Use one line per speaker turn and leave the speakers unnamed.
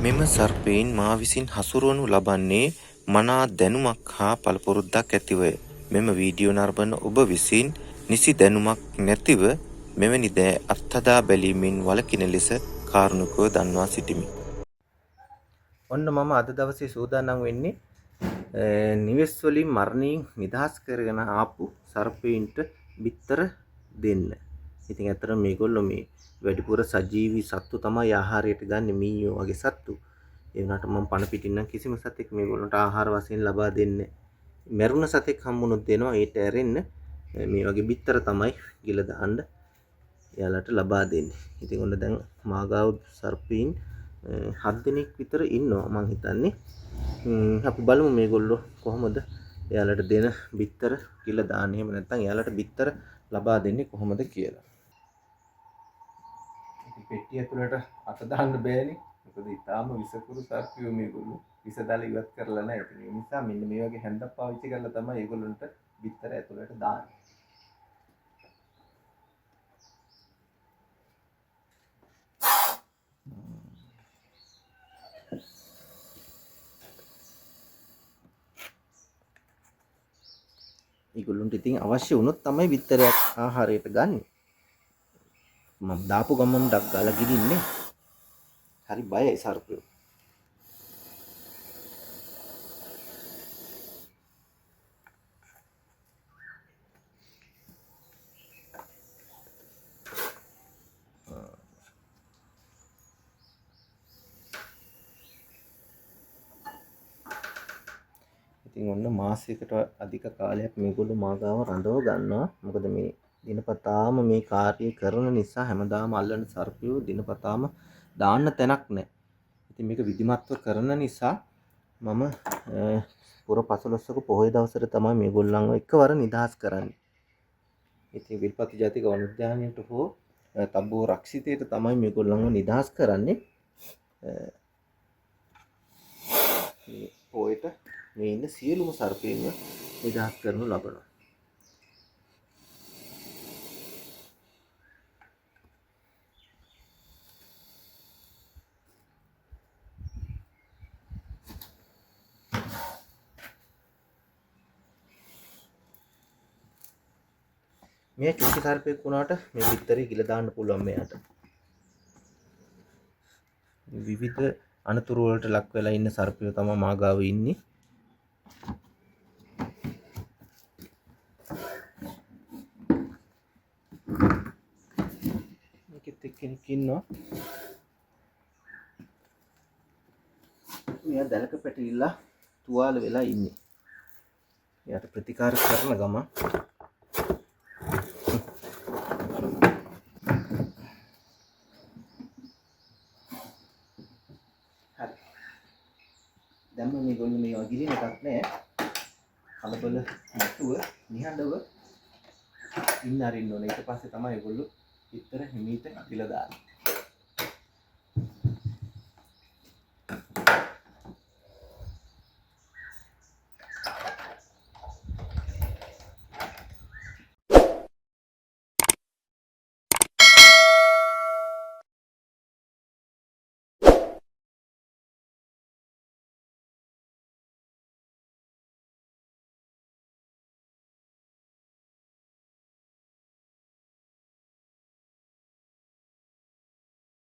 මෙම සර්පයින් මා විසින් හසුරුවනු ලබන්නේ මනා දැනුමක් හා පළපුරුද්දක් ඇතිවය. මෙම වීඩියෝ නරඹන ඔබ විසින් නිසි දැනුමක් නැතිව මෙවැනි දෑ අත්හදා බැලීමෙන් වළකින ලෙස කාරුණිකව දන්වා සිටිමි. ඔන්න මම අද දවසේ සූදානම් වෙන්නේ නිවෙස් වලින් මරණයෙන් නිදහස් කරගෙන ආපු සර්පයින්ට බිත්තර දෙන්න. ඉතින් ඇත්තටම මේගොල්ලෝ මේ වැඩිපුර සජීවී සත්තු තමයි ආහාරයට ගන්නෙ, මීයෝ වගේ සත්තු. ඒ වුණාට මම පණ පිටින් නම් කිසිම සතෙක් මේගොල්ලන්ට ආහාර වශයෙන් ලබා දෙන්නේ නැහැ. මැරුණ සතෙක් හම්බුනොත් දෙනවා, ඒට ඇරෙන්න මේ වගේ බිත්තර තමයි ගිල දාන්න එයාලට ලබා දෙන්නේ. ඉතින් ඔන්න දැන් මාගාව සර්පීන් 7 දෙනෙක් විතර ඉන්නවා මං හිතන්නේ. අපි බලමු මේගොල්ලෝ කොහොමද එයාලට දෙන බිත්තර ගිල දාන්නේ, එහෙම නැත්නම් එයාලට බිත්තර ලබා දෙන්නේ කොහොමද කියලා. ඉතින් පෙට්ටිය ඇතුළට අත දාන්න බෑනේ. මොකද ඉතාලම විසකුරු සර්පියෝ මේගොල්ලෝ. විස දාලා ඉවත් කරලා නැහැ. ඉතින් ඒ නිසා මෙන්න මේ වගේ හැන්දක් පාවිච්චි කරලා තමයි ඒගොල්ලන්ට බිත්තර ඇතුළට දාන්නේ. ඒගොල්ලන්ට ඉතින් අවශ්‍ය වුණොත් තමයි බිත්තරයක් ආහාරයට ගන්නෙ. මම දාපු ගමන් ඩක් ගාලා ගිලින්නේ. හරි බයයි සර්පයෝ. ඉතින් ඔන්න මාසයකට අධික කාලයක් මේගොල්ලෝ මා ගාව රඳව ගන්නවා. මොකද මේ දිනපතාම මේ කාර්යය කරන නිසා හැමදාම අල්ලන සර්පයෝ දිනපතාම දාන්න තැනක් නැහැ. ඉතින් මේක විධිමත්ව කරන නිසා මම පුර පසළොස්වක පොහොය දවසට තමයි මේගොල්ලන්ව එකවර නිදහස් කරන්නේ. ඉතින් විල්පත්තු ජාතික වනෝද්‍යානයට හෝ තබ්බෝ රක්ෂිතයට තමයි මේගොල්ලන්ව නිදහස් කරන්නේ. මේ පොයට මේ ඉන්න සියලුම සර්පයින්ව නිදහස් කරනු ලබනවා. මෙයා චූටි සර්පයෙක් වුණාට මේ බිත්තරේ ගිල දාන්න පුළුවන් මෙයාට. විවිධ අනතුරු වලට ලක් වෙලා ඉන්න සර්පයෝ තමයි මා ගාව ඉන්නේ. මේකෙත් එක්කෙනෙක් ඉන්නවා. මෙයා දැලක පැටලිලා තුවාල වෙලා ඉන්නේ. එයාට ප්‍රතිකාර කරන ගමන් හරි. දැන් මම මේගොල්ලෝ මේ වගිලින එකක් නෑ. කලබල නැතුව නිහඬව ඉන්න අරින්න ඕනේ. ඊට පස්සේ තමයි ඒගොල්ලෝ විතර හිමීට ගිල දාන්නේ.